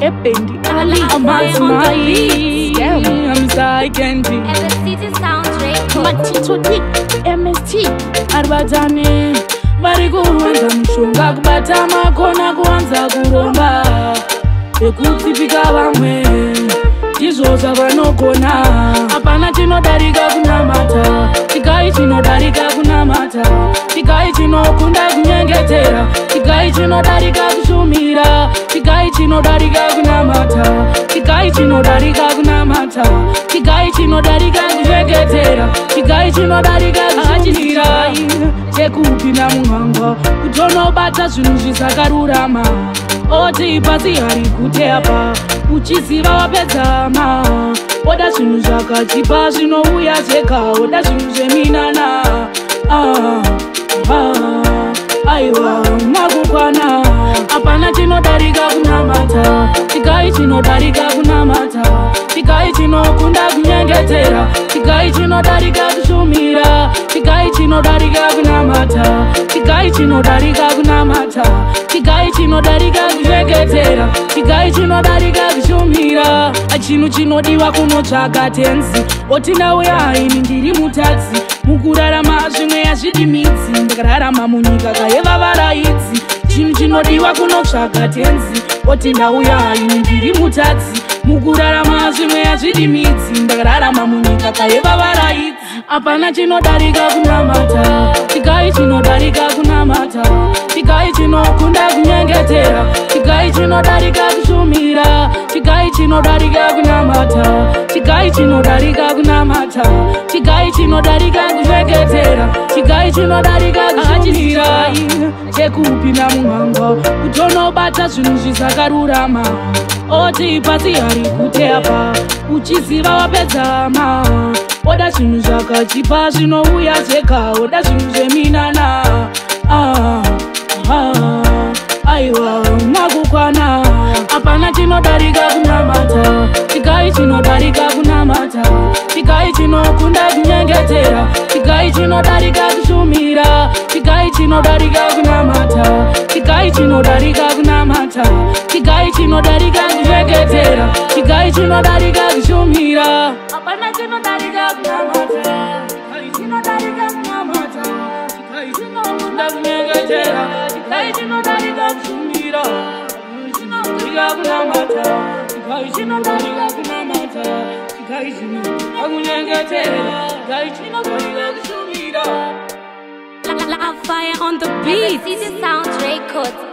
Ependi Ali Amazimai Amsaikendi Matito Dick MST Arbatani vari kuwanza mushonga kubata makona kuwanza kuromba ekutsipika vamwe ndizvo zvavanogona. Hapana chinodarika kunamata, chigai chinodarika kunamata, chigai chinokunda kunyengetera, chigai chinodarika kushumira, chigai chinodarika kunamata, chigai chinodarika kunamata, chigai chinodarika kunyengetera, chigai chinodarika kushumira. Chekupinda mumhango kutonobata zvinhu zvisakarurama, oti pasi hari kuteapa uchiziva wapedzama, oda zvinhu zvakachipa zvinouya zvega, oda zvinhu zveminana. Aiwa nakukwana. Hapana chinodarika kunamata, chigai chinodarika kunamata, chigai chinokunda kunyengetera, chigai chinodarika kushumira, chigai chinodarika kunamata, chigai chinodarika kunamata, chigai chinodarika kunyengetera, chigai chinodarika kushumira. Chinhu chinodiwa kunotsvaka tenzi, oti ndauya ini ndiri mutadzi, mukurarama zvimwe hazvidi midzi, ndakararama munyika kayevavaraidzi. Chinhu chinodiwa kunotsvaka tenzi, oti ndauya ini ndiri mutadzi, mukurarama zvimwe hazvidi midzi, ndakararama munyika kayevavaraidzi. Hapana chinodarika kunamata, chigai chinodarika kunamata, chigai chinokunda kunyengetera, chigai chinodarika kushumira, chigai chinodarika kunamata, chigai chinodarika kunamata, chigai chinodarika kunyengetera, chigai chinodarika kushumira. Chekupinda mumhango kutonobata zvinhu zvisakarurama, oti pasi hari kuteapa uchiziva wapedzama, oda zvinhu zvakachipa zvinouya zvega, oda zvinhu zveminana. Aiwa nakukwana. Hapana chinodarika kunamata, chigai chinodarika kunamata, chigai chinokunda kunyengetera, chigai chinodarika kushumira, chigai chinodarika kunamata, chigai chinodarika kunamata, chigai chinodarika kunyengetera, chigai chinodarika kushumira. Hapana chinodarika kunamata, chigai chinodarika kunamata, chigai chinokunda kunyengetera, chigai chinodarika kushumira, chinodarika kunamata, chigai chinodarika kunamata, chigai chinodarika kunyengetera, chigai chinodarika kushumira. Fire on the beat. Sound Records.